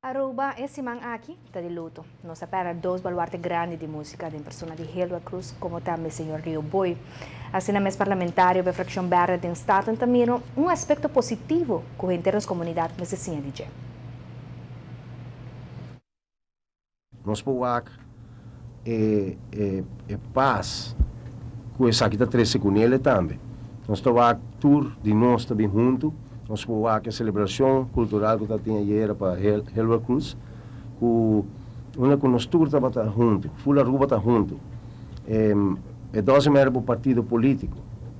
Aruba e siman aki ta di luto. Nos a pèrdè dos baluarte grandi di músika den persona di Hilda Cruz komo tambe señor Rio Booi. Asina mes parlamentario pa e frakshon bèrdè den Staten ta mira un aspekto positivo ku henter nos komunidat mester siña di dje. Nos por wak e e pas ku esaki ta trese ku nele tambe. Nos ta wak tur di nos ta bin huntu. Nos por wak e selebrashon kultural ku ta tin ayera pa Hilbert Cruz ku unda ku nos tur tabata huntu, ful Aruba ta huntu. E doesn't matter bo partido politico.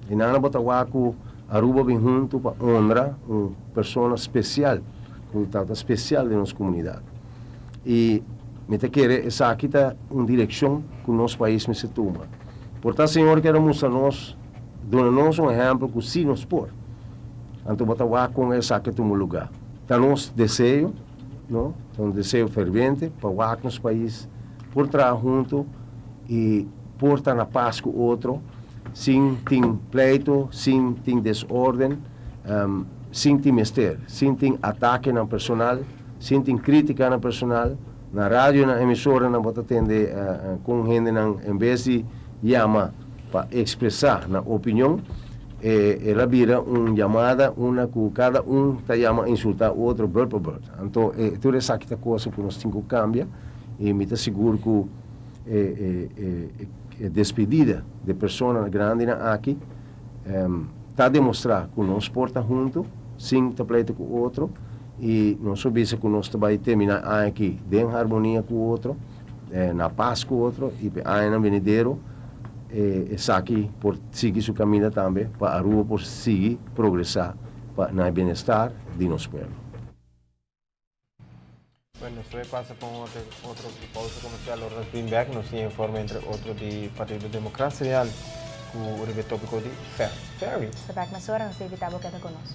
I nan a bo ta wak ku Aruba bin huntu pa honra un persona spesial ku tabata spesial den nos komunidat. I mi ta kere esaki ta un direkshon ku nos pais mester tuma. Por ta Señor kier a mustra nos, duna nos un ehèmpel ku si nos por. Anto bo ta wak kon esaki a tuma lugá. Ta nos deseo, no, ta un deseo ferviente pa wak nos pais por traha huntu i por ta na pas ku otro sin tin pleito, sin tin desorden, sin tin mester, sin tin atakenan personal. Sin tin criticanan personal, na radio na emisoranan bo ta tende con hendenan en bes di yama pa expresa nan opinion, el a bira un yamada unda cu cada un ta yama insulta otro beurt pa beurt. Anto tur esaki ta cosa cu nos tin cu cambia y mi ta sigur cu e despedida di personanan grandinan aki ta demostra cu nos por ta hunto sin ta pleita cu otro y nos por bisa cu nos ta bay termina aña aki den harmonia cu otro, na paz cu otro y pa e añanan venidero esaki por sigui su caminda tambe pa Aruba por sigui progresa pa na e bienestar di nos pueblo. Bueno, nos ta pasa pa un otro, otro pausa comercial. Ora nos bin back, nos tin informe entre otro di Partido Democracia Real cu riba e topico di Fast Ferry. Nos ta back mesora, nos ta invita bo keda cu nos.